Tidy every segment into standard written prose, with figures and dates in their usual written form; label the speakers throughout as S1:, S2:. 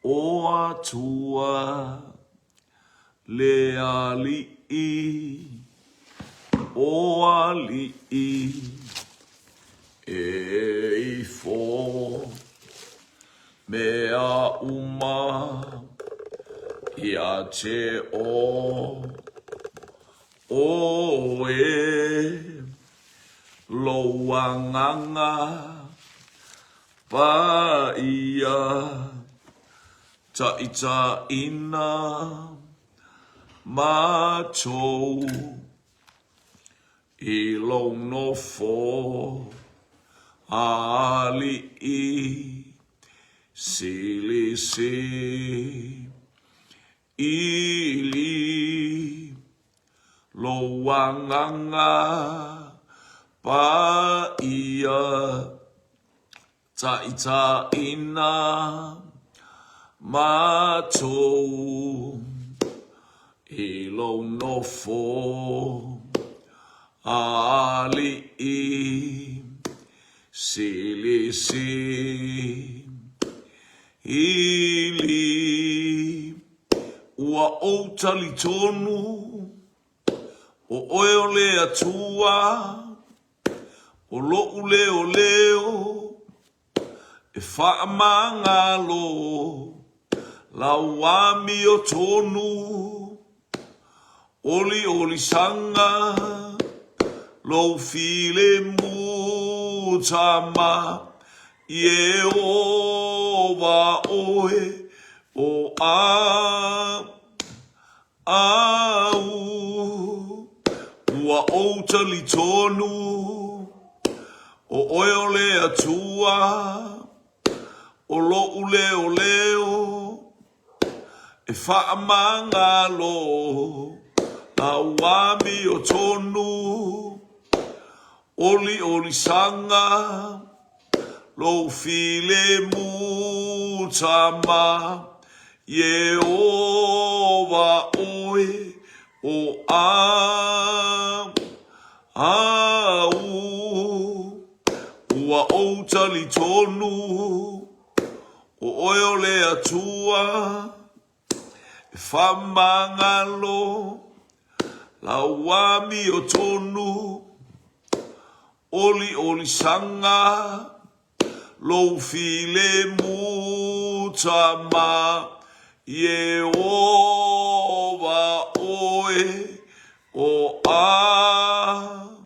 S1: O Atua le Alii o alii e ifo mea uma ia te o oe lou agaga Paia taitaina matou i lou nofo alii silisili lou agaga paia taitaina matou i lou nofo alii silisili. Ua ou talitonu o oe o le Atua O loʻu leoleo e faamagalo lau amiotonu, oliolisaga lou filemu tama Iehova ʻoe o a Au, ua ou talitonu, ʻo ʻoe o le Atua, ʻo loʻu leoleo e faamagalo lau amiotonu, oliolisaga Lou filemu tama, Iehova ʻoe o au. Ua ou talitonu, ʻo ʻoe o le Atua, e faamagalo lau amiotonu. Oliolisaga lou filemu tama Iehova ʻoe o au.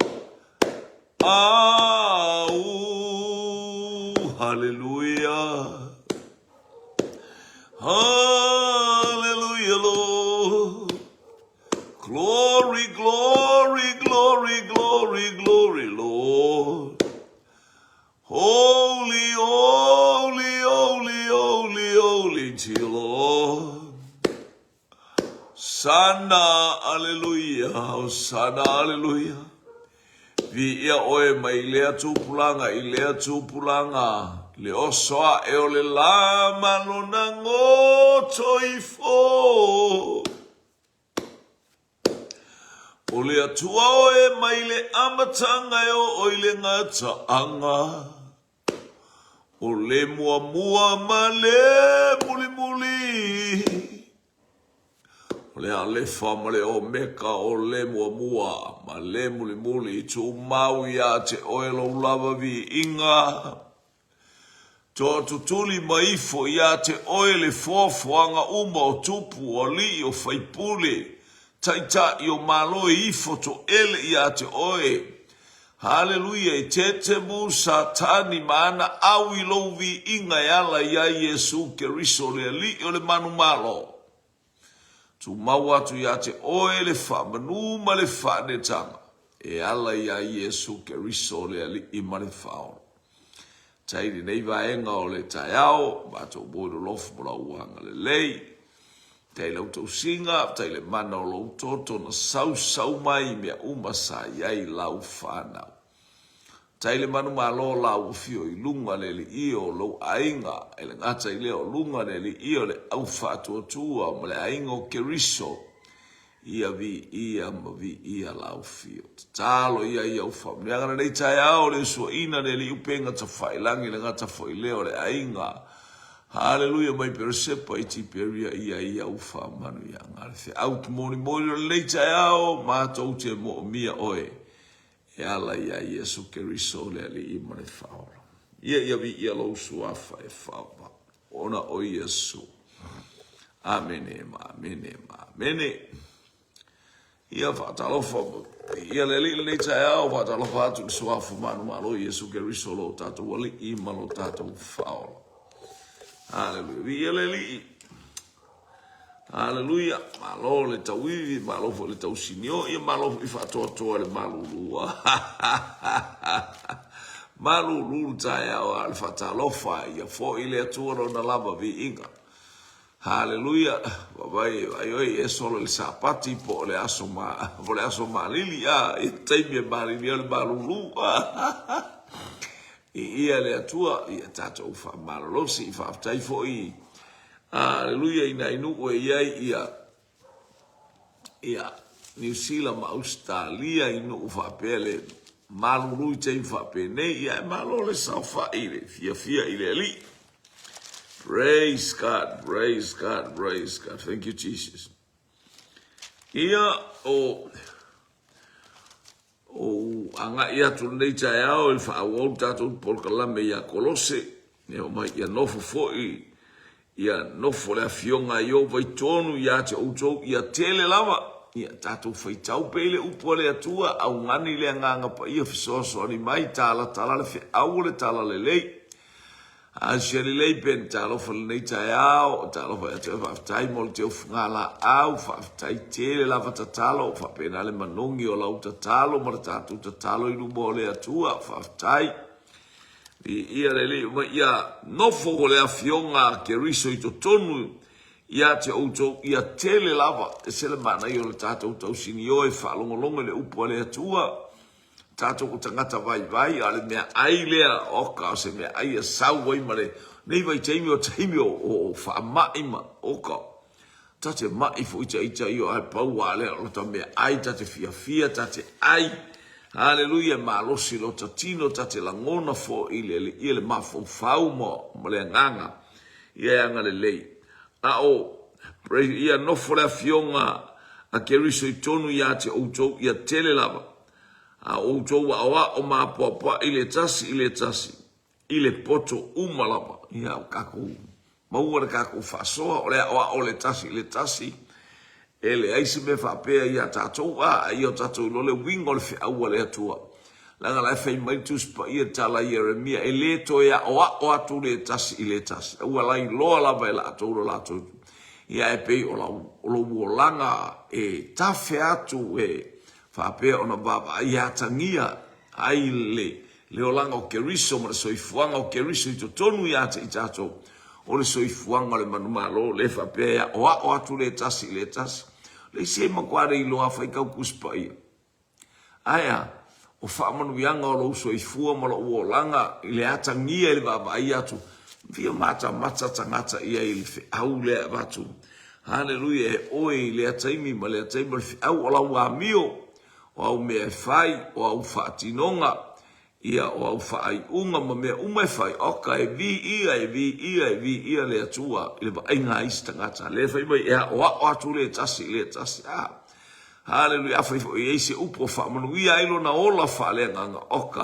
S1: Haleluia. Haleluia, Lord. Glory, glory, glory, glory, glory, Lord. Holy, holy, holy, holy, holy to you, Lord. Sana, aleluia, Hosana, aleluia. Viia ʻoe mai lea tupulaga i lea tupulaga, le oso aʻe o le lā ma lona goto ifo. ʻO le Atua ʻoe mai le amataga e oo i le gataaga, ʻO le muamua ma le mulimuli, ʻO le Alefa ma le Omeka, ʻo le muamua ma le mulimuli, Tumau iā te ʻoe lou lava viiga. Toatutuli mai ifo iā te ʻoe le foafoaga uma o tupu, o aliʻi, o faipule, taitai o Malo e ifo toʻele iā te ʻoe. Haleluia, e tetemu Satani ma ana au i lou viiga e ala iā Iesū Keriso le Aliʻi o le Manumalo. Tumau atu iā te ʻoe le faamanu ma le faanetaga e ala iā Iesū Keriso le Aliʻi ma le Faaola. Tai lenei vaega o le taeao, matou moe lolofu mo lau agalelei. Tai lau tausiga, tai le mana o lou toto na sausau mai i mea uma sa i ai lau whanau. Tai le manumalo la ua fio i luga le alii o lou aiga, e le gata i lea o luga le alii o le au faatuatua ma le aiga o Keriso, ia viia ma viia lau fio. Tatalo ia i au faamanuiaga lenei taeao le usuaina le alii upenga tafailangi le gata foi lea o le aiga. Haleluia mai Peresepa i Tiperia ia i au faamanuiaga. Le feau molimoli o lenei taeao, matou te moomia oe e ala iā Iesu Keriso le Alii ma le Faaola. Ia ia viia lou suafa e faavavau ona o Iesu. Amene ma amene ma amene. Ia faatalofa ia le Alii lenei taeao, faatalofa atu i le suafa manumalo Iesu Keriso lo tatou Alii ma lo tatou Faaola. Haleluia. Viia le Alii. Haleluia. Malo le tauivi, malo foi le tausinio, ia malo foi faatoatoa le malulu. Malulu le taeao a le faatalofa, ia foi le Atua lona lava viiga. Haleluia. Vaai, vaai oe e solo i le Sapati po o le aso ma, po o le aso malili, a, i le taimi e malili ai le malulu. Viia le Atua, ia tatou faamalolosi, faafetai foi, haleluia, i nai nuu e i ai ia, ia Niu Sila ma Ausetalia i nuu faapea le malulu i taimi faapenei, ia e malo le saofai i le fiafia i le Alii. Praise God, praise God, praise God. Thank you, Jesus. Ia, o, o agai atu lenei taeao i le faaauau le tatou polokalame ia Kolose, e oo mai ia nofo foi, ia nofo le afioga a Ieova i totonu ia te outou, ia tele lava, ia tatou faitau pea i le upu a le Atua, augani le Agaga Paia fesoasoani mai, talatala le feau o le talalelei. Asia lelei Ben, talofa lenei taeao, talofa ia te oe, faafetai mo le teufuga laau, faafetai tele lava tatalo, faapena le manogi o lau tatalo ma le tatou tatalo i luma o le Atua, faafetai. Viia le Alii ma ia nofo ko le afioga a Keriso i totonu ia te outou, ia tele lava, ese le manaia o le tatou tausinio e faalogologo i le upu a le Atua, Tatou o tagata vaivai, a o le meaai lea, oka, o se meaai e sau ai ma le, nei vaitaimi o taimi o, o, o faamai ma, oka, ta te mai foi ta ita ia, ae pau lava lea o lota meaai, ta te fiafia, ta te ai, haleluia, e malosi lota tino, ta te lagona foi le, le, ia le mafaufau ma, ma le agaga, ia e agalelei. A o, ia nofo le afioga a Keriso i tonu ia te outou, ia tele lava, a outou aoao ma apoapoai le tasi i le tasi, i le poto uma lava. Ia, o kakou maua le kakou faasoa, o le aoao le tasi i le tasi, e leai se mea faapea ia tatou, a, a ia o tatou iloa le uiga o le feau a le Atua. Leaga la e fai mai le Tusi Paia i le tala a Ieremia, e le toe aoao atu le tasi i le tasi, a ua lailoa lava e latou lo latou ia e pei o lau, o lou olaga e tafe atu e faapea ona vaavaai e atagia ai le, le olaga o Keriso ma le soifuaga o Keriso i totonu ia te i tatou, o le soifuaga o le manumalo, le faapea e aoao atu le tasi i le tasi. Le isi e matua le iloa fai kau Tusi Paia. Ae a? O faamanuiaga o lou soifua ma lou olaga i le atagia i le vaavaai atu, fia matamata tagata i ai i le feau lea e avatu. Haleluia, e oe i lea taimi ma lea taimi o le feau o lau amio, o au mea e fai, o au faatinoga, Ia, o au faaiuga ma mea uma e fai, oka, e viia, e viia, e viia le Atua i le vaaiga a isi tagata. Lea e fai mai, e aoao atu le tasi i le tasi. A, haleluia, afai foi e i ai se upu o faamanuia ai lona ola faaleagaga, oka,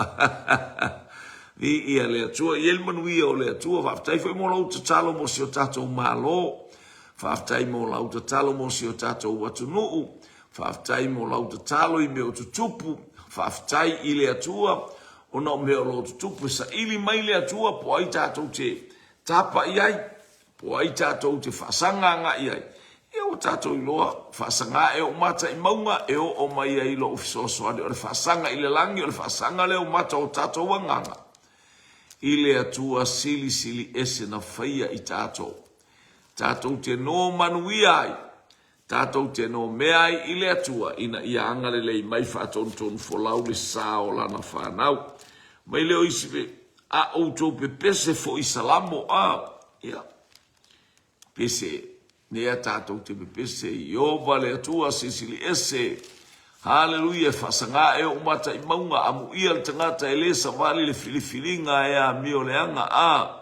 S1: viia le Atua, e i ai le manuia o le Atua. Faafetai foi mo lou tatalo mo si o tatou Malo. Faafetai mo lau tatalo mo si o tatou atunuu. Faafetai mo lau tatalo i mea o tutupu. Faafetai i le Atua ona o mea o lo o tutupu. E saili mai le Atua po o ai tatou te tapa i ai, po o ai tatou te faasaga agai ai. Ia ua tatou iloa, faasaga ae ou mata i mauga e oo mai ai lou fesoasoani. O le faasaga i le lagi, o le faasaga lea o mata o tatou agaga i le Atua silisili ese na faia i tatou. Tatou te nō manuia ai Tatou te nomea ai i le Atua ina ia agalelei mai faatonutonu folau le sa o Lana fanau. Mai lea o isi me, a outou pepese foi i Salamo, a, ia, pese, nea tatou te pepese i Ieova le Atua Silisili Ese. Haleluia, e faasaga e ou mata i mauga, amuia le tagata e le savali le filifiliga e amio leaga, a.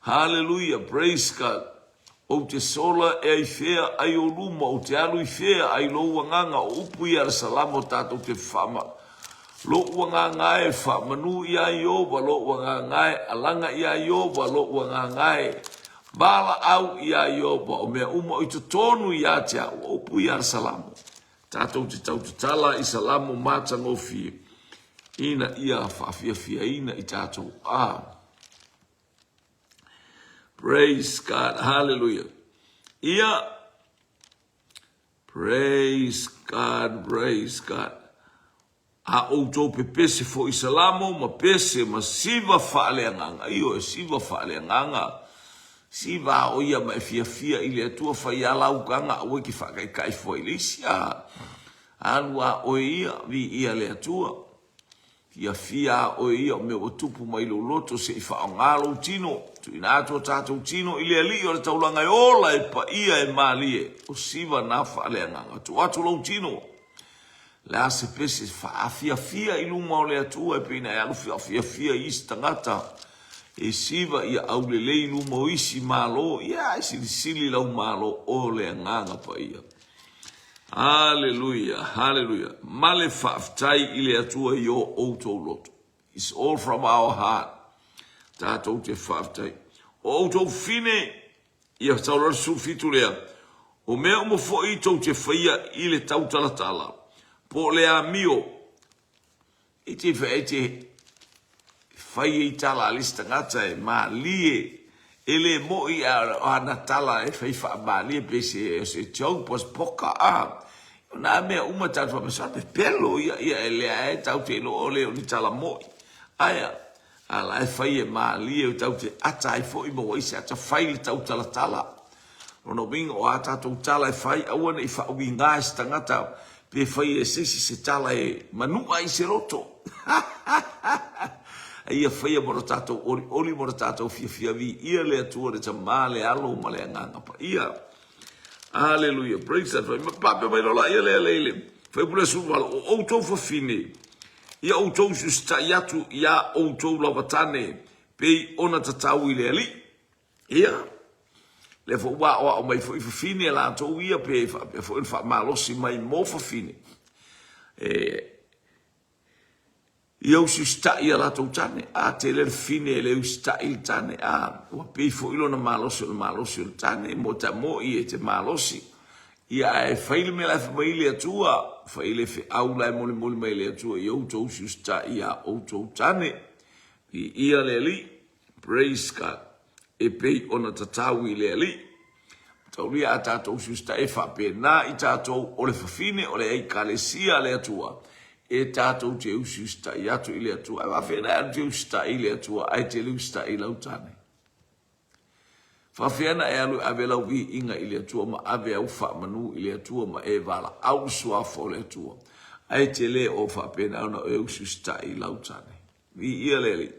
S1: Hallelujah, praise God. Ou te sola e ai fea ai o luma, ou te alu i fea ai lou agaga, o upu ia a le Salamo tatou te whaama. Lo'u agaga e faamanu iā Ieova, lo'u agaga e alaga iā Ieova, lo'u agaga e valaau iā Ieova, o mea uma o i totonu iā te au, o upu ia a le Salamo. Tatou te tautatala i Salamo matagofie ina ia faafiafiaina i tatou. Ah. Praise God. Hallelujah. Ia. Praise God. Praise God. A outou pepese foi Salamo ma pese ma siva faaleagaga. Ioe, siva faaleagaga. Siva o ia ma e fiafia i le Atua fai a lau ukaga aua e te faataitai fua i le isi. A alu a oe ia, viia le Atua. Fiafia a oe ia o mea ua tupu mai lou loto se i faaaoga lou tino. Tuuina atu o tatou tino i le Alii o le taulaga e ola, e paia, e malie. O siva na faaleagaga. Tuu atu lou tino. Le a se pese faafiafia i luma o le Atua e pei ona e alu faafiafia i isi tagata e siva ia aulelei i luma o isi Malo, ia e silisili lau Malo o le Agaga Paia. Haleluia, haleluia. Ma le faafetai i le Atua i o outou loto. It's all from our heart. Tatou te faafetai. O outou fine, ia tau 17 lea, o mea uma foi tou te faia i le tautalatala, po o le amio, E te e te fai ai tala a le isi tagata e malie, e le moʻi a o ana tala e fai faamalie pe se se joke po o se poka a. O nā mea uma tatou faapea sa pepelo ia ia e lea e tatou te iloa ʻole o ni tala moʻi. Ae a? A la e fai e malie tatou te ata ai foi ma ua i se ata fai le tautalatala. Lona uiga o a tatou tala e fai, aua ne i faauiga e se tagata pe fai e se isi se tala e manua ai se loto. A ia faia mo lo tatou olioli mo lo tatou fiafia viia le Atua le Tama le Alo ma le Agaga Paia. Aleluia. Praise the Lord. Faapea mai loa laia lea le i le Fuaiupu le 18, o outou fafine, ia outou usiusitai atu iā outou lava tane, pei ona tatau i le Alii. Ia, lea foi ua aoao mai foi fafine latou ia pe faapea foi ona faamalosi mai mo fafine. E, ia usiusitai ia latou tane, a tele le fafine e le usitai le tane, a ua pei foi lona malosi o le malosi o le tane, mo ta moi e te malosi. Ia ae fai le mea la e fai mai le Atua, fai le feau la e molimoli mai le Atua, ia outou usiusitai ia outou tane. Viia le Alii. Praise God. E pei ona tatau i le Alii. Taulia a tatou siusta e faapena i tatou o le fafine o le Ekalesia a le Atua e tatou te usiusitai atu i le Atua. Ae faafena e alu te usitai i le Atua ae te le usitai i lau tane. Faafea na e alu e ave lau viiga i le Atua ma ave au faamanu i le Atua ma e valaau i suafa o le Atua ae te le o faapena ona e usiusitai i lau tane. Viia le Alii.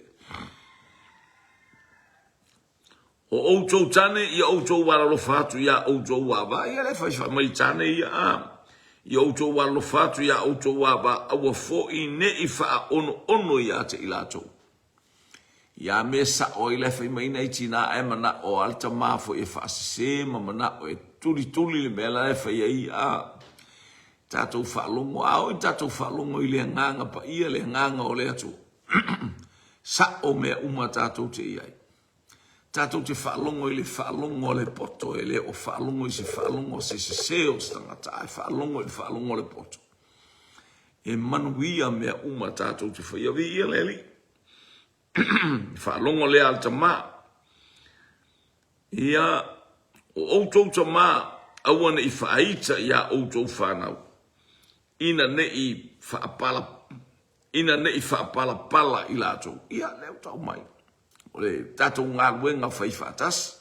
S1: O outou tane, ia outou alolofa atu iā outou ava. Ia le fai fai mai tane ia a. Ia outou alolofa atu iā outou ava, aua foi ne'i faaonoono ia te i latou. Ia mea sa'o ai la e fai mai nai tinā ae mana'o a le tamā foi e faasese ma mana'o e tulituli le mea la e fai ai a. Tatou faalogo, a oo ina tatou faalogo i le Agaga Paia, le Agaga o le Atua, sa'o mea uma tatou te i ai. Tatou te faalogo i le faalogo a le poto, e le o faalogo i se faalogo a se sese o se tagata, ae faalogo i le faalogo a le poto. E manuia mea uma tatou te faia. Viia le Alii. Faalogo lea a le tama. Ia, o outou tama, aua ne i faaita iā outou fanau, ina ne i faapala, ina ne i faapalapala i latou. Ia, lea ua tau mai, o le tatou galuega fai faatasi.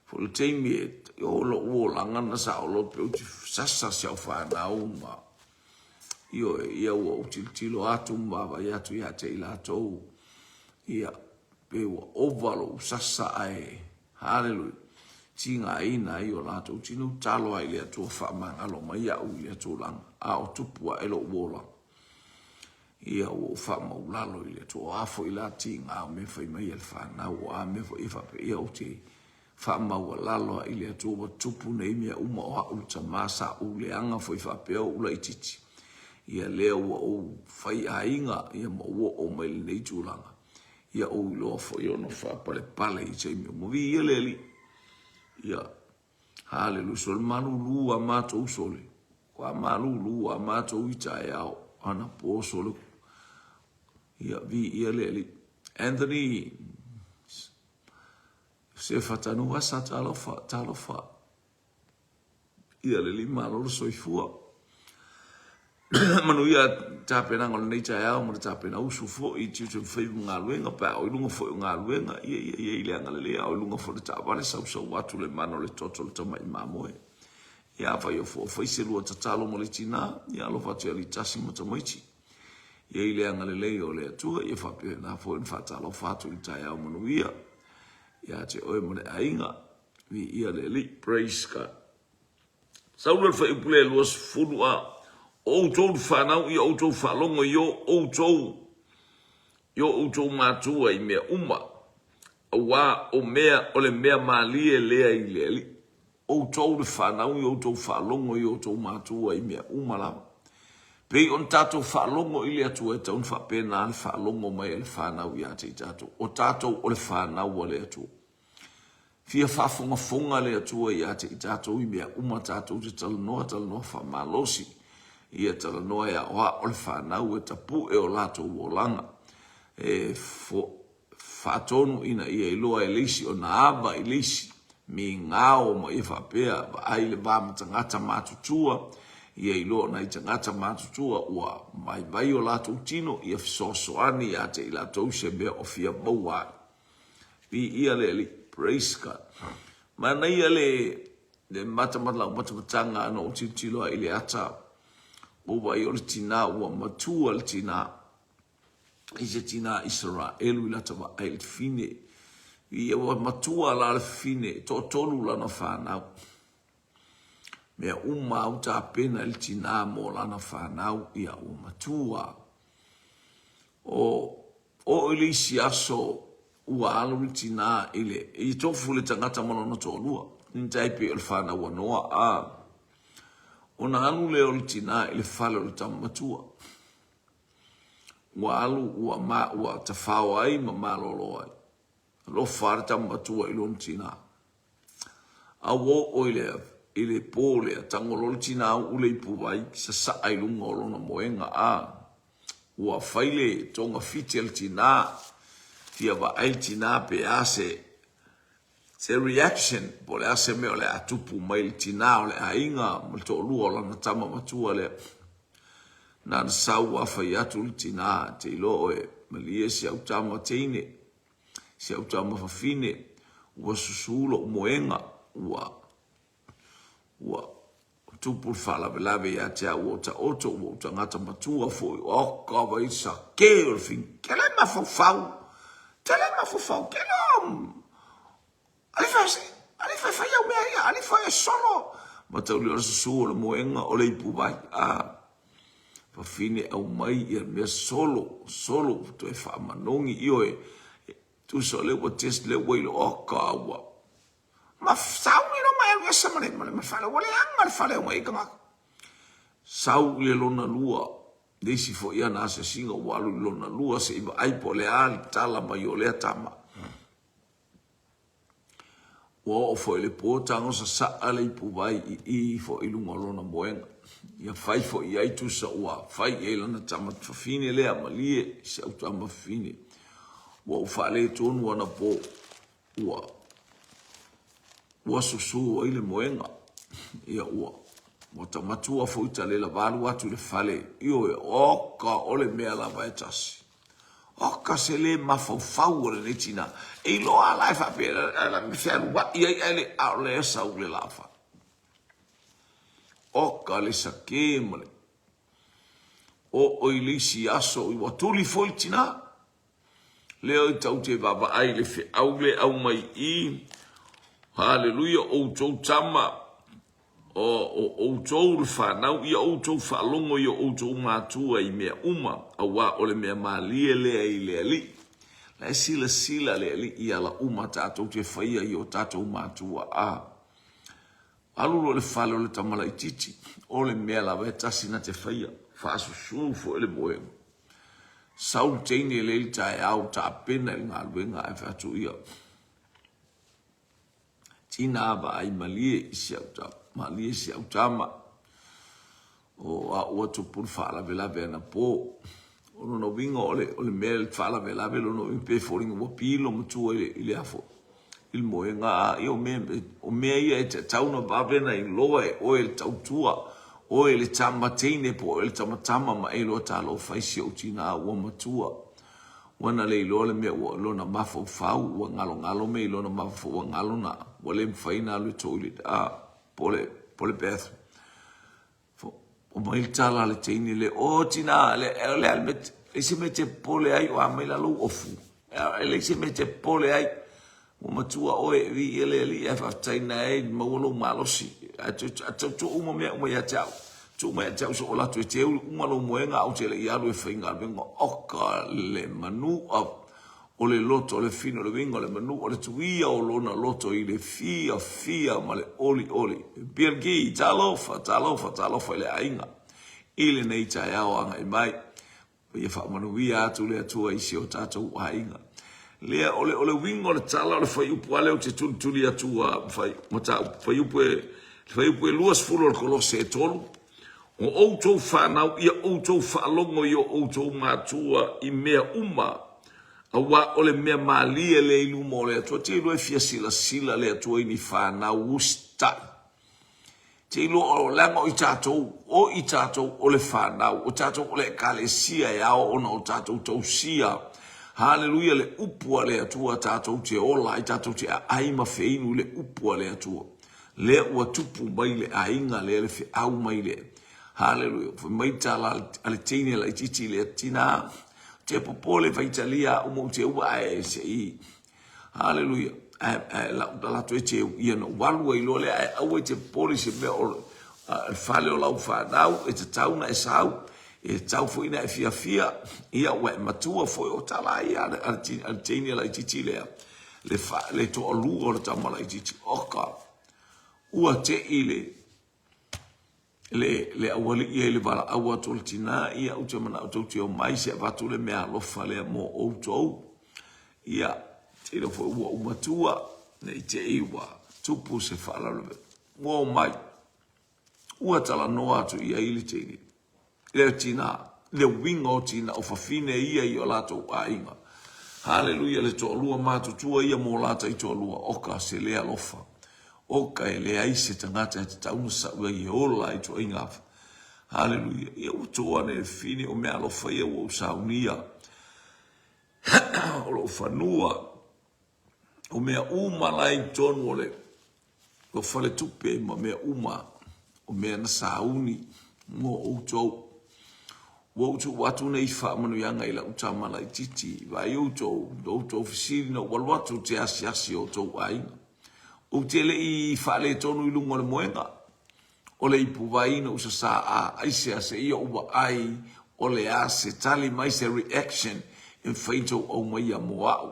S1: Foi le taimi e, o lou olaga na saoloto pe ou te sasa si au fanau ma, ioe, ia ua ou tilotilo atu ma vaavaai atu ia te i latou, ia, Pe ua ova lou sasa ae, haleluia, tigaina ai o latou tino, talo ai le Atua faamagalo mai iaʻu i lea tulaga, a o tupu aʻe lou ola. Ia ua ou faamaulalo i le Atua. O a foi la tiga o mea fai mai a le fanau, o a mea foi e faapea, ia ou te faamaualalo lava i le Atua ua tupu nei mea uma, o au le tama sa ou leaga foi faapea ou laitiiti. Ia lea ua ou fai aiga, ia ma ou oo mai i lenei tulaga. Ia ou iloa foi ona faapalepale i taimi uma. Viia le Alii. Ia, haleluia. Sole malulu a matou sole. Ua malulu a matou i taeao anapo sole. Ia, viia le Alii. Anthony Sefa Tanuvasa, talofa, talofa. Ia le Alii malo le soifua. Manuia tapenaga o lenei taeao ma le tapena usu foi i tiute ma faiva ma galuega pe a o i luga foi o galuega ia ia ia i le agalelei a o i luga foi o le taavale sausau atu le mana o le toto o le tamai mamoe. Ia afai o fua fai se lua tatalo ma le tina ia alofa atu ia alii tasi ma tamaiti. Ia i le agalelei o le Atua ia faapena foi ona faatalofa atu i le taeao manuia ia te oe ma le aiga. Viia le Alii. Praise God. Saula le fuaiupu lea 20 a o outou le fanau ia outou faalogo i o outou i o outou matua i mea uma auā o mea o le mea malie lea i le Alii. Outou le fanau ia outou faalogo i o outou matua i mea uma lava. Pei ona tatou faalogo i le Atua e tatau ona faapena le faalogo mai a le fanau ia te i tatou. O tatou o le fanau a le Atua. Fia faafogafoga le Atua ia te i tatou i mea uma tatou te talanoa, talanoa faamalosi, ia talanoa e aoao le fanau e tapue o latou olaga, e faatonu ina ia iloa e le isi ona ava i le isi, migao ma ia faapea, vaai le va ma tagata matutua, ia iloa o nai tagata matutua ua vaivai o latou tino, ia fesoasoani ia te i latou se mea o fia maua ai. Viia le Alii. Praise God. Manaia le le matamata lau matamataga na ou tilotilo ai i le ata ua vaai o le tinā ua matua le tinā i se tinā Isaraelu i lata vaai i le fine. Ia ua matua la le fine, toatolu lana fanau. Mea uma au tapena i le tinā mo lana fanau, ia ua matua. O Oo i le isi aso ua alu le tinā i le, i tofu le tagata ma lona toalua, ni tai pei o le fanau a Noa, a ona alu lea o le tinā i le fale o le tama matua. Ua alu ua ma, ua tafao ai ma malolo ai. Alofa le tama matua i lona tinā. A ua oo i le, i le pō lea, tago loa le tinā uʻu le ipuvai, sasaa i luga o lona moega, a ua fai le togafiti a le tinā, fia vaai le tinā pe a se, se reaction, po o le a se mea o le a tupu mai i le tinā o le aiga ma le toalua o lana tama matua lea. Na ona sau lava fai atu le tinā, te iloa oe, malie si au tama teine, Si au tama fafine, ua susū loʻu moega, ua, ua tupu le faalavelave ia te au, ua ou taoto, ua ou tagata matua foi, oka vai sa ke o le fini, kele mafaufau, tele mafaufau, kele o, alifa se, alifa e fai au mea ia, alifa e solo, matauli o le susū o le moega o le ipuvai, a. Fafine aumai ia mea solo, solo toe faamanogi, ioe, tusa o lea ua test lea ua iloa, oka ua ma sauni loa ma e alu ese ma le, ma le, ma le fale, ua leaga le fale ona i tagata. Sau i le lona lua, le isi foi ana asiasiga ua alu i le lona lua se i vaai po o le a le tala mai o lea tama. Ua oo foi i le po tago sasaa le ipuvai i i foi i luga o lona moega. Ia fai foi i ai tusa ua fai i ai lana tama fafine lea, malie si au tama fafine. Ua ou faaletonu anapo ua ua susū ai le moega. Ia ua ua ta matua foi ta le lavalu atu i le fale, ioe, oka o le mea lava e tasi. Oka se le mafaufau o lenei tina. E iloa la e faapea la me fealuai ai ae le aole e sau le lafa. Oka le sake ma le o o i le isi aso i ua tuli foi le tina. Lea i tau te vaavaai le feau le au mai i. Haleluia outou tama. O outou le fanau, ia outou faalogo i o outou matua i mea uma, auā o le mea malie lea i le Alii. La e silasila le Alii i ala uma tatou te faia i o tatou matua. A alu loa i le fale o le tama laitiiti, o le mea lava e tasi na te faia, faasusū foi le moega. Sau le teine lea i le taeao, tapena i le galuega ae fai atu ia, Tina vaai malie i si au tama, malie si au tama. O au ua tupu le faalavelave anapo. O lona uiga o le, o le mea le faalavelave lona uiga pe foliga ua pilo matua i le, i le afo, i le moega. A, ia o mea, o mea ia e tatau ona vave ona iloa e oe le tautua, oe le tama teine po o oe le tama tama ma e iloa talofa i si ou tina ua matua. Ua na le iloa le mea ua lona mafaufau, ua galogalo mea i lona mafaufau, ua galo na, ua le mafai ona alu e toilet, a, po le, po le bathroom. Fai mai le tala a le teine lea, o tina, le, o le a le mea, leai se mea e te popole ai, o a mai la lou ofu. E leai se mea e te popole ai. Ua matua oe, viia le Alii ae faafetai na e maua lou malosi. Ae tautua uma mea uma ia te au. Tuu mai ia te au sou alu atu e teu uma lou moega ae ou te le i alu e faigaluega. Oka le manua o le loto, o le fino, o le uiga o le manu, o le tuia o lona loto i le fiafia ma le olioli. BLG, talofa, talofa, talofa i le aiga i lenei taeao agai mai. Ia faamanuia atu le Atua i si o tatou aiga. Lea, o le, o le uiga o le tala o le fuaiupu lava lea ou te tulituli atu a fai, mataupu, fuaiupu e, le fuaiupu e 20 o le Kolose e 3, O outou fanau, ia outou faalogo i o outou matua i mea uma, auā o le mea malie lea i luma o le Atua. Te iloa e fia silasila le Atua i ni fanau usitai. Te iloa o leaga o i tatou, o i tatou o le fanau, o tatou o le Ekalesia e ao ona o tatou tausia. Haleluia le upu a le Atua tatou te ola ai, tatou te aai ma feinu i le upu a le Atua. Lea ua tupu mai le aiga lea le feau mai le Haleluia. Fai mai tala a le teine laitiiti lea, Tina, te popole faitalia au ma ou te ua ae se i Haleluia. Ae, ae lau tala atu e te ia na ou alu ai loa lea, ae aua e te popole i se mea o le fale o lau fanau, e tatau ona e sau, e tatau foi ona e fiafia, ia ua e matua foi o tala ia a le teine laitiiti lea, le, fa, le toalua o le tama laitiiti, oka, ua te i le, le, le aualii ai le valaau atu o le tina, ia ou te manao tou te omai se avatu le mea alofa lea mo outou. Ia, te iloa foi ua ou matua, ne i te i ua tupu se faalavelave. Ua omai, ua talanoa atu i ai le teine. Le tina, le uiga o tina, o fafine ia i o latou aiga. Haleluia, le toalua matutua ia mo la taitoalua, oka se le alofa. Oka e leai se tagata e tatau ona sau ai e ola i tuaiga. Haleluia. Ia ua toa nei le fine o mea alofa ia ua ou saunia. O lou fanua, o mea uma la i totonu o le o faletupe ma mea uma, o mea na sauni mo outou. Ua ou tuu atu nei faamanuiaga i lau tama laitiiti, vaai outou, outou fesili na ou alu atu ou te asiasi i outou aiga. Ou te le i faaletonu i luga o le moega, o le ipuvai na ou sasā a aisea seia ou vaai o le a se tali mai se reaction e mafai ona tou aumaia mo au.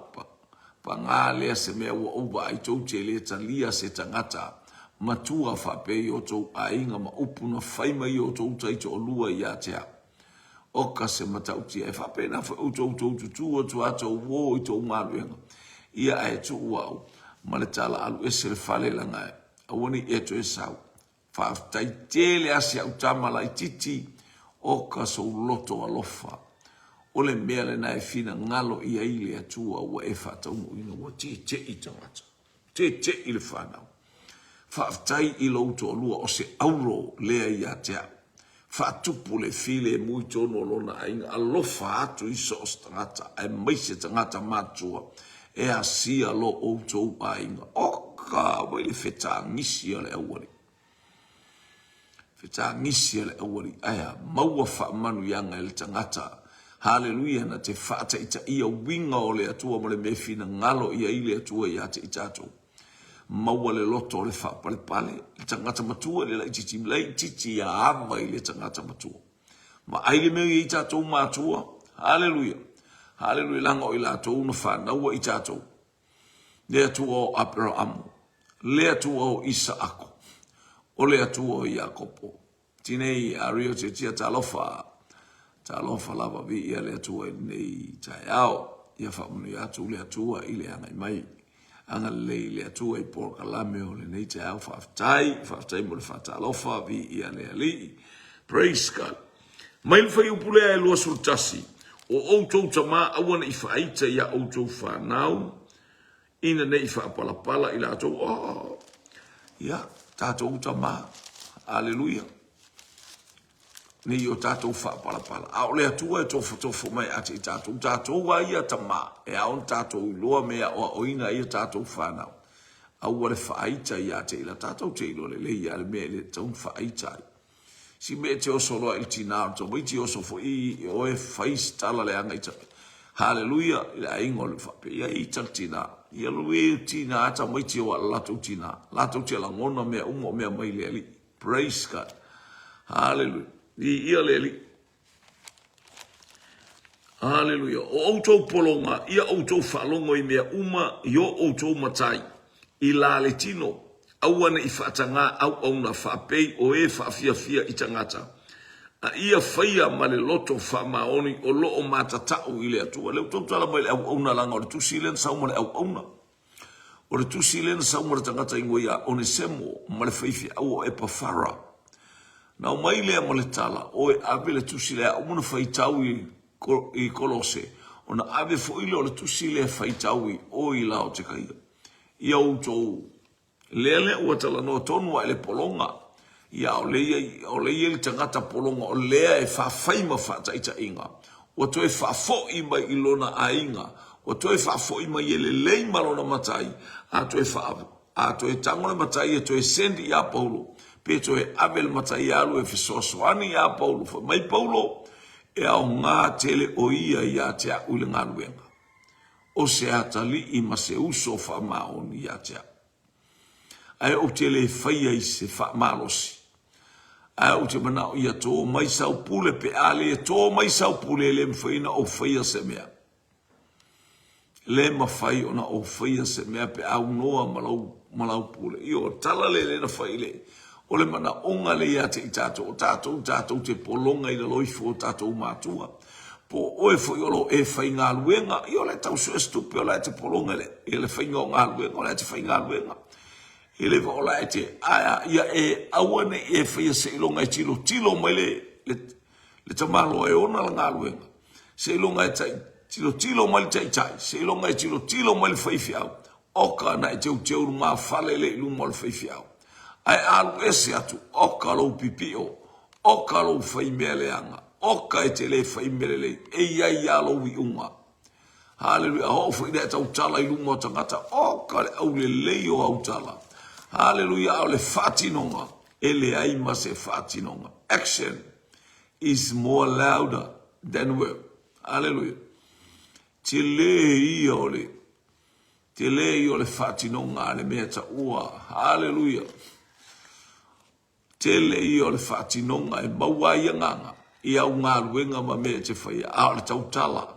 S1: Paga lea se mea ua ou vaai tou te le talia se tagata matua faapea i outou aiga ma upu na fai mai i outou taitoalua ia te au. Oka se matautia e faapena foi outou tou tutū atu a tou uō i tou galuega ia ae tuu au ma le tala alu ese le fale laga aua nei ea toe sau. Faafetai tele a si au tama laititi oka sou loto alofa. O le mea lena e finagalo i ai le Atua ua e faataunuuina ua tete'i tagata, tete'i le fanau. Faafetai i lou toalua o se auro lea ia te au. Faatupu le filemu i totonu o lona aiga, alofa atu i so o se tagata, aemaise tagata matutua, e asia lo outou aiga. Oka wai le fetagisi a le aualii. Fetagisi a le aualii. Ae a, maua faamanuiaga e le tagata. Haleluia, na te faataitaia uiga o le Atua ma le mea e finagalo i ai le Atua ia te i tatou. Maua le loto o le faapalepale, le tagata matua i le laitiiti, laitiiti ia ava i le tagata matua. Vaai le mea o i ai tatou matua. Haleluia. Haleluia, leaga o i latou na fanaua i tatou. Le Atua o Aperaamu, le Atua o Isaako, o le Atua o Iakopo. Tinei a Rio Tiatia, talofa, talofa lava, viia le Atua i lenei taeao. Ia faamanuia atu le Atua i le agai mai. Agalelei le Atua i polokalame o lenei taeao. Faafetai, faafetai mo le faatalofa, viia le Alii. Praise God. Mai le fuaiupu lea e 21, O outou tama aua ne i faaita iā outou fanau, ina ne i faapalapala i latou. Oh, ia, tatou tama, aleluia, ne i o tatou faapalapala. A o le Atua e tofotofo mai ate i tatou, tatou a ia tama, e ao ona tatou iloa me aoaoina ai a tatou fanau. Aua le faaita ia te i la tatou te iloa lelei ia le mea e le tatau ona faaita ai. Si mea e te oso loa i le tinā o le tamaiti, oso foi i oe fai se tala leaga i ta Haleluia i le aiga o le faapea ia ita le tinā. Ia lui e tinā tamaiti o ala latou tinā. Latou te lagona mea uma o mea mai le Alii. Praise God. Haleluia. Viia le Alii. Aleluia. O outou pologa, ia outou faalogo i mea uma i o outou matai, i la le tino, aua ne i faatagā auauna faapei o e faafiafia i tagata, a ia faia ma le loto faamaoni o lo o matatau i le Atua. Lea ua tautala mai le auauna leaga o le tusi lea na sau ma le auauna. O le tusi lea na sau ma le tagata ingoa ia Onesemo ma le faifeau o Epafara. Na aumai lea ma le tala, Oe ave le tusi lea a uma ona faitau i, i Kolose, ona ave foi lea o le tusi lea faitau i o i Laotekaia. Ia outou Lea lea ua talanoa tonu a i le pologa, ia aole ia, aole ia le tagata pologa o lea e faafai ma faataitaiga, ua toe faafoi mai i lona aiga, ua toe faafoi mai e lelei ma lona matai, a toe faa, a toe tago le matai e toe send ia Paulo, pe toe ave le matai e alu e fesoasoani ia Paulo, fai mai Paulo, e aoga tele o ia ia te au i le galuega. O se atalii ma se uso faamaoni ia te au. Ae ou te le faia i se faamalosi. Ae ou te manao ia tō mai sau pule pe a le tō mai sau pule e le mafai ona ou faia se mea. Le mafai ona ou faia se mea pe a aunoa ma lau, ma lau pule. Io, tala le le na fai le, o le manaoga le ia te i tātou, o tātou, tātou te pologa i lalo ifo o tātou mātua. Po o oe foi o lo o e faigaluega, ia o la e tau sue se tupe, o la e te pologa i le, i le faiga o galuega, o la e te faigaluega. E le o la e te, ae ia e aua ne i e faia seiloga e tilotilo mai le, le, le tamaloa e ona le galuega. Seiloga e tai, tilotilo mai le taitai, seiloga e tilotilo mai le faifeau, oka na e teuteu lumafale le i luma o le faifeau. Ae alu ese atu, oka lou pipio, Oka lou fai mea leaga, oka e te le fai mea lelei, e i ai a lou iuga. Haleluia, a oo foi ina e tautala i luma o tagata, oka le aulelei o au tala. Haleluia, a o le faatinoga, e leai ma se faatinoga. Action is more louder than word. Haleluia. Tele ia o le tele ia o le faatinoga a le mea taua. Haleluia. Tele ia o le faatinoga e maua ai agaga i au galuega ma mea e te faia, a o le tautala,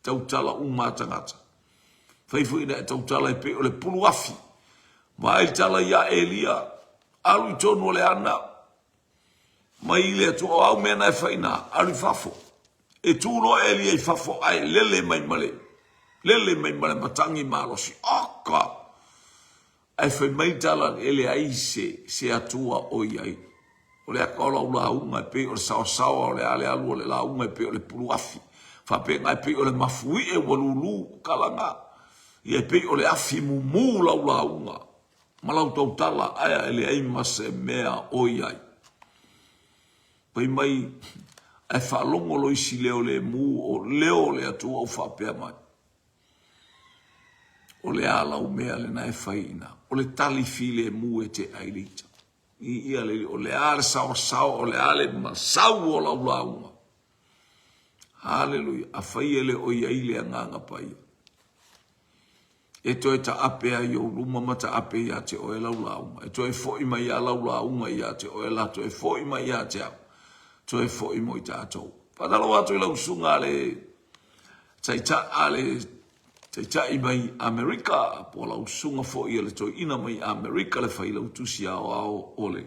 S1: tautala uma a tagata. Fai foi ina e tautala e pei o le pulu afi. Vaai le tala ia Elia, alu i tonu o le ana, mai i le Atua, o au mea na e fai na, alu i fafo. E tu loa Elia i fafo ae lele mai ma le, lele mai ma le matagi malosi. Oka! Ae fai mai tala e leai se, se Atua o i ai. O le aka o lau lauga e pei o le saosaoa o le a le alu o le lauga e pei o le pulu afi. Faapena e pei o le mafuie ua lulu kalaga. Ia e pei o le afi mumu lau lauga ma lau tautala ae e leai ma se mea o i ai. Fai mai ae faalogo loisi leo lemu o leo o le Atua o faapea mai. O le a lau mea lena e fai ina? O le tali filemu e te ai le ita. I ia le o le a le saosaoa, o le a le masau o lau lauga. Haleluia. Afai e le o i ai le Agaga Paia. E toe taape ai i ou luma ma taape ia te oe lau lauga. E toe foi mai a lau lauga ia te oe la toe foi mai ia te au. Toe foi mo i tatou. Faatalofa atu i lau susuga a le taitai a le taitai mai Amerika po o lau susuga foi a le toeaina mai Amerika le failautusi aoao o le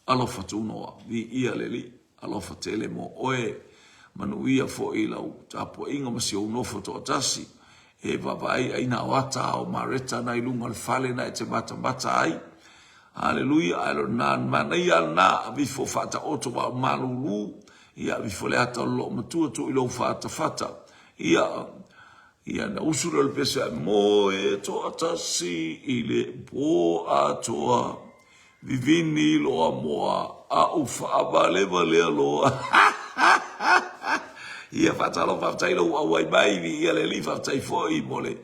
S1: Alofa Tunoa. Viia le Alii. Alofa tele mo oe. Manuia foi lau tapuaiga ma si ou nofo toatasi. E vaavaai ai na o ata o Mareta na i luga o le fale na e te matamata ai. Haleluia, ae lo na manaia lena, avifo faataoto ma o malulu, ia avifo le ata o le loomatua tuu i lou fatafata. Ia, ia na usu lea o le pese ae moe toatasi i le po atoa. Vivini loa moa a'u faavalevalea loa. Ia faatalofa faafetai lou auai mai viia le Alii faafetai foi mo le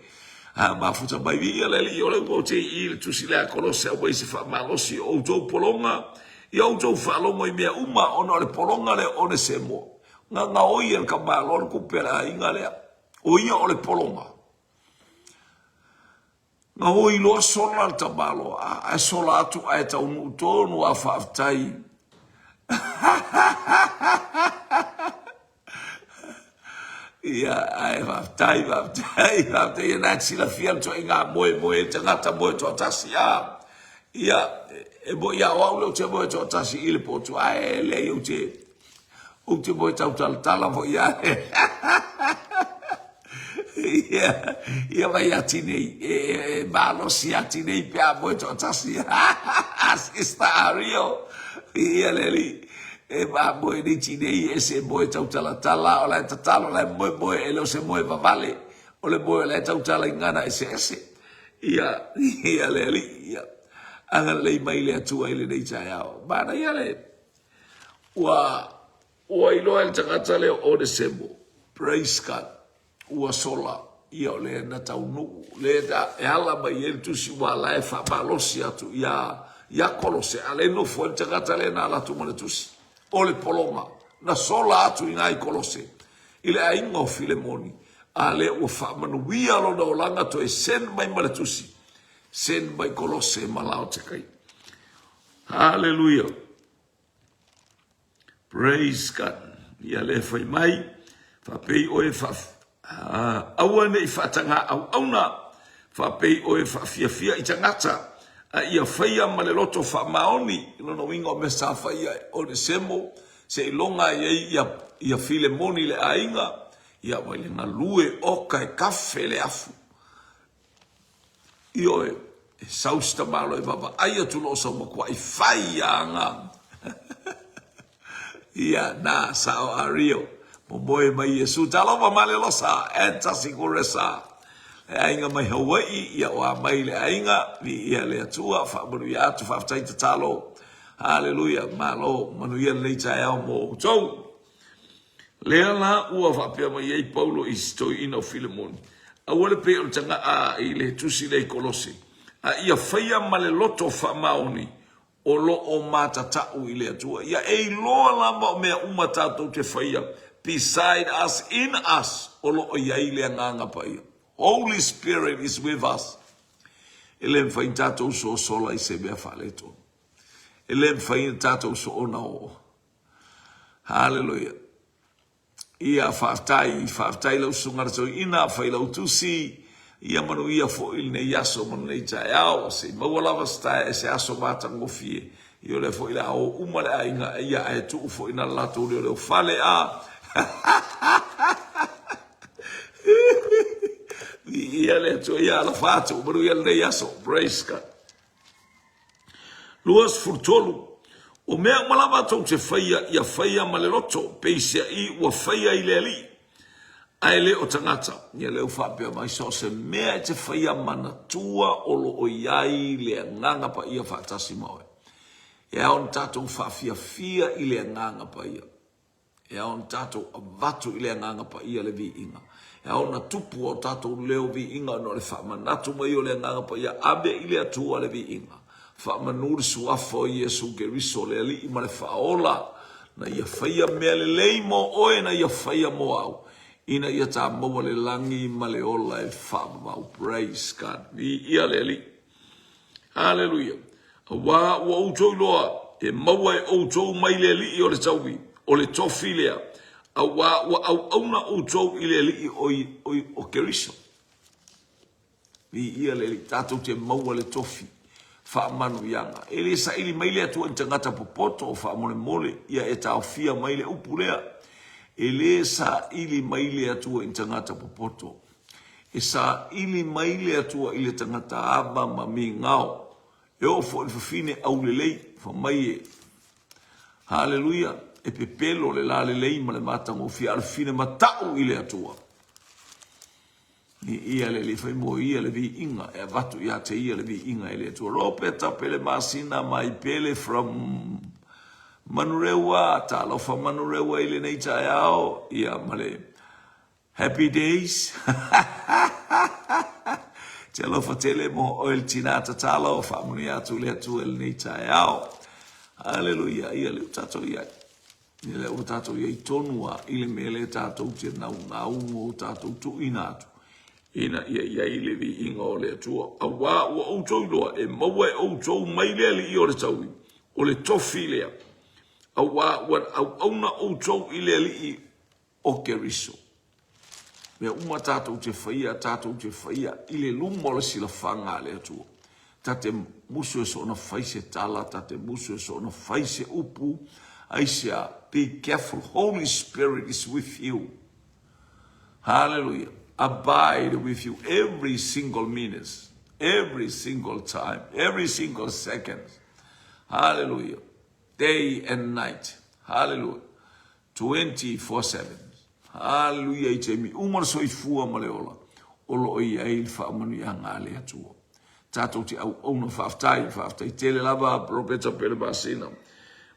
S1: mafuta mai viia le Alii o lea ua ou te i le tusi lea a Kolose aumai se faamalosi o outou pologa ia outou faalogo i mea uma ona o le pologa lea o Onesemo gagaoi e le tamaloa le tupe a le aiga lea o ia o le pologa. Na oi loa sola le tamaloa ae sola atu ae taunuu tonu a faafetai. Ia ae faafetai faafetai faafetai ia na e silafia le toaiga moemoe tagata moe toatasi a. Ia e moi a o au lea ou te moe toatasi i le potu ae leai ou te Ou te moe tautalatala foi ia. Ia, ia mai ia tinei, e, e, e malosi ia tinei pe a moe toatasi. Sister Ario, ia le alii, e ma moe nei tinei e se moe tautalatala, o la e tatalo, o la e moe moe, e le o se moe vavale, o le moe o la e tautala i gana eseese. Ia, ia le alii, ia, agalelei mai le Atua i lenei taeao. Manaia le, Ua ua iloa e le tagata lea o Onesemo, praise God, ua sola ia o lea na taunuu, lea na e ala mai ai le tusi ua la e faamalosi atu ia ia Kolose, a le nofo ai le tagata lea na ala atu ma le tusi. O le pologa, na sola atu i na i Kolose, i le aiga o Filemoni, a lea ua faamanuia lona olaga toe send mai ma le tusi, send mai Kolose ma Laotekai. Haleluia. Praise God. Ia le fai mai, faapei oe fa aua ne i faataga auauna, faapei oe faafiafia i tagata, a ia faia ma le loto faamaoni. I lona uiga o mea sa faia e Onesemo, seiloga ai ai ia, ia Filemoni le aiga, ia vai le galue oka e kafe le afu. Ioe, e sau si tamalo e vaavaai atu loa sau matuai fai aga. Ia, na, sao a Rio. Momoe mai Iesu. Talofa malelosa, and tasi kuresa. Le aiga mai Hawaii, ia oa mai le aiga, viia le Atua, faamanuia atu, faafetai tatalo. Haleluia, malo, manuia lenei taeao mo outou. Lea la ua faapea mai ai Paulo i si toeaina o Filemoni, Aua le pei o le tagaʻa i le tusi lea i Kolose, a ia faia ma le loto faamaoni o lo o matataʻu i le Atua. Ia e iloa lava o mea uma tatou te faia, beside us, in us, o lo o i ai le Agaga Paia. Holy Spirit is with us. E le mafai ona tatou sosola i se mea faaletonu. E le mafai ona tatou soona oo. Haleluia. Ia faafetai, faafetai lau susuga le toeaina, fai lau tusi, ia manuia foi lenei aso ma lenei taeao, se i maua lava se tae, se aso matagofie. Ia o lea foi le a o uma le aiga, ia ae tuu foi na latou leo leo fale a. Ia le Atua, ia alofa atu, manuia lenei aso. Praise God. 23. O mea uma lava tou te faia, ia faia ma le loto, peiseai ua faia i le Alii, ae le o tagata. Ia lea ua faapea mai, so o se mea e te faia manatua o lo o i ai le Agaga Paia faatasi ma oe. E ao ona tatou faafiafia i le Agaga Paia. E ao ona tatou avatu i le Agaga Paia le viiga. E ao ona tupu o tatou leo viiga ona o le faamanatu mai o le Agaga Paia, ave i le Atua le viiga. Faamanu le suafa o Iesu Keriso, le Alii ma le Faaola, na ia faia mea lelei mo oe, na ia faia mo au. Ina ia ta maua le lagi ma le ola e faavavau. Praise God. Viia le Alii. Haleluia. Auā ua outou iloa, e maua e outou mai le Alii o le taui, o le tofi lea, auā ua auauna outou i le Alii o, o, o Keriso. Viia le Alii, tatou te maua le tofi faamanuiaga. E le saili mai le Atua i ni tagata popoto faamolemole, ia e taofia mai le upu lea. E le saili mai le Atua i ni tagata popoto. E saili mai le Atua i le tagata ava ma migao. E oo foi i le fafine aulelei, fai mai e, Haleluia, e pepelo le lalelei ma le matagofie, a o le fafine matau i le Atua. Viia le Alii, fai mo ia le viiga, e avatu ia te ia le viiga e le Atua. Ropeta Pele Masina mai Pele from Manurewa, talofa Manurewa i lenei taeao, ia ma le Happy days Te alofa tele mo oe le tina tatalo, faamanuia atu le Atua i lenei taeao. Haleluia, ia lea ua tatou i ai. Ia lea ua tatou i ai tonu a i le mea lea tatou te naunau mo tatou tuuina atu ina ia i ai le viiga o le Atua. Auā ua outou iloa e maua e outou mai le Alii o le taui, o le tofi lea. Auā ua auauna outou i le Alii o Keriso. Mea uma tatou te faia, tatou te faia i le luma o le silafaga a le Atua. Ta te musu e soona fai se tala, ta te musu e soona fai se upu, aisea, be careful, Holy Spirit is with you. Hallelujah. Abide with you every single minute, every single time, every single second. Hallelujah. Day and night. Hallelujah. 24/7. Haleluia i taimi uma le soifua ma le ola o lo o i ai le faamanuiaga a le Atua. Tatou te auauna faafetai, faafetai tele lava Roberta Pele Masina.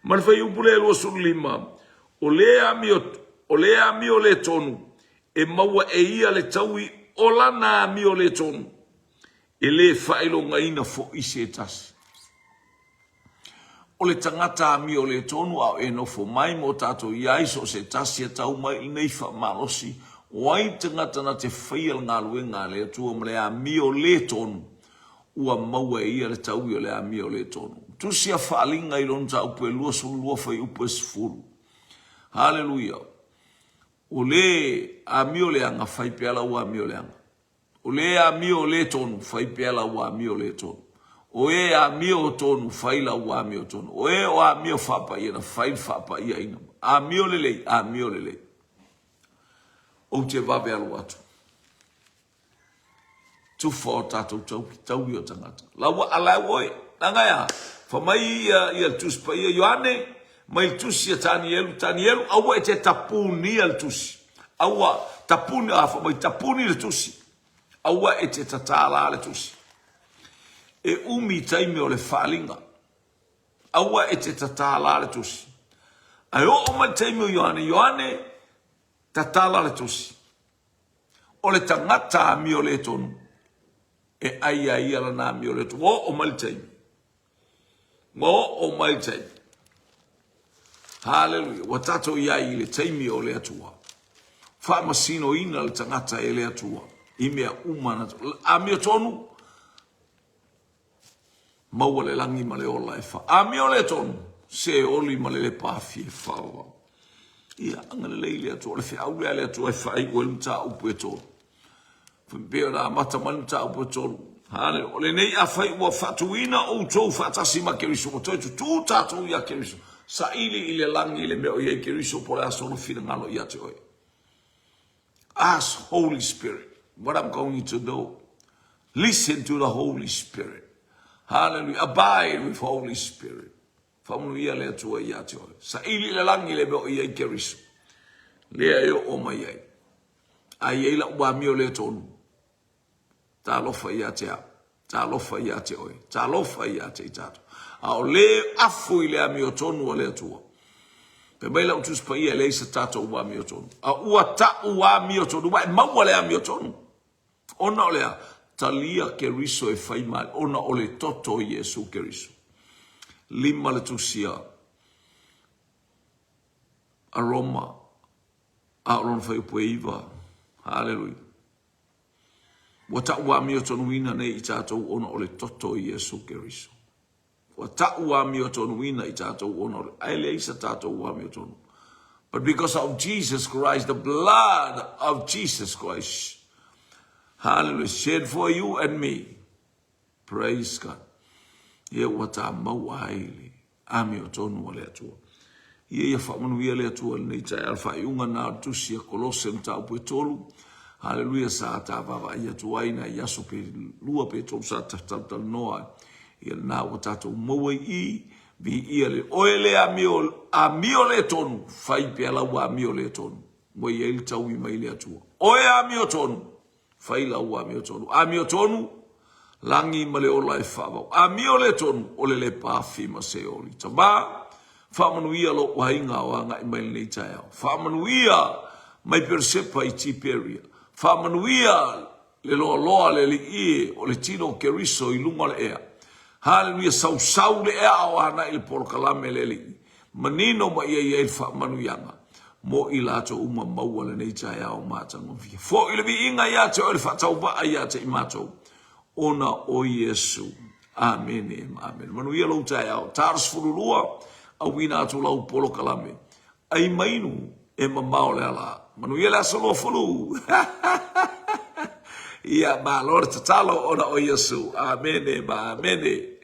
S1: Ma le fuaiupu lea 25, o le amio, o le amio le tonu, e maua e ia le taui o lana amio le tonu, e le faailogaina foi se tasi. O le tagata amio le tonu a o e nofo mai mo tatou i ai so o se tasi e tau mai i lenei faamalosi, o ai le tagata na te faia le galuega a le Atua ma le amio le tonu, ua maua e ia le taui o le amio le tonu. Tusi a Faaaliga i lona mataupu e 22 fuaiupu e 10. Haleluia! O le amio leaga, fai pea lau amio leaga. O le amio le tonu, fai pea lau amio le tonu. O e amio tonu, fai lau amio tonu. O e o amio faapaiaina, fai le faapaiaina. Amio lelei, amio lelei. Ou te vave alu atu. Tufa o tatou tauki, taui o tagata. La ua alau oe. Langa ea, fa mai ia, ia le Tusi Paia Ioane, mai le Tusi a Tanielu, Tanielu, aua e te tapunia le Tusi. Aua, tapuni, a, fai mai, tapuni le tusi. Aua e te tatala le tusi. E umi taimi o le faaaliga. Aua e te tatala le tusi. Ae oo mai le taimi o Ioane, Ioane, tatala le tusi. O le tagata amio le tonu, e ai a ia lana amio le tonu. Ua oo mai le taimi. Ua oo mai le taimi. Haleluia. Ua tatou i ai i le taimi o le Atua. Faamasinoina le tagata e le Atua i mea uma na amio tonu maua le lagi ma le ola e fa. Amio le tonu se oli ma le lepa afi e faavavau. Ia, agalelei le Atua, o le feau lea a le Atua e faaiu ai le mataupu e tolu. Pei ona amata mai le mataupu e tolu. Haleluia. O lenei afai ua faatuina outou faatasi ma Keriso, ua toe tutū tatou ia Keriso, saili i le lagi i le mea o i ai Keriso po o le a sona finagalo ia te oe. Ask Holy Spirit what I'm going to do. Listen to the Holy Spirit. Hallelujah. Abide with Holy Spirit. Faamanuia le Atua ia te oe. Saili i le lagi le mea o i ai Keriso. Lea e oo mai ai. A i ai lau amio le tonu. Talofa ia te au. Talofa ia te oe. Talofa ia te i tatou. A o le afu i le amio tonu a le Atua. Fai mai lau Tusi Paia e leai se tatou amio tonu. A ua ta'u amio tonu, ua e maua le amio tonu. Ona o le a? Talia Keriso e fai mai, ona o le toto o Iesu Keriso. Lima le tusi a a Roma, a o lona fuaiupu e iva. Haleluia. Ua ta'u amiotonuina nei i tatou ona o le toto o Iesu Keriso. Ua ta'u amiotonuina i tatou ona o le, ae leai sa tatou amiotonu. But because of Jesus Christ, the blood of Jesus Christ, hallelujah, shed for you and me. Praise God. Ia ua ta maua ai le amiotonu a le Atua. Ia ia faamanuia le Atua i lenei taeao le faaiuga na o le tusi a Kolose mataupu e 3. Haleluia sa ta vaavaai atu ai nai aso pe lua pe tolu sa talatalanoa ai. Ia lena ua tatou maua i i, viia le oe le amio, amio le tonu, fai pea lau amio le tonu. Ua i ai le taui mai le Atua. Oe amio tonu, Fai lau amiotonu. Amiotonu, lagi ma le ola e faavau. Amio le tonu, o le lepa afi ma Seoli. Tama, faamanuia lou aiga o agai mai lenei taeao. Faamanuia mai Peresepa i Tiperia. Faamanuia le loaloa le alii e o le tino o Keriso i luga o le ea. Haleluia, sausau le ea o anai le polokalame le alii. Manino ma ia i ai le faamanuiaga mo i latou uma maua lenei taeao matagofie. Foi le viiga ia te oe le faatauvaa ia te i matou, ona o Iesu. Amene ma amene. Manuia lou taeao. Ta 12, auina atu lau polokalame. Ai mainu e mamao le ala. Manuia le aso 20. Ia, malo le tatalo ona o Iesu. Amene ma amene.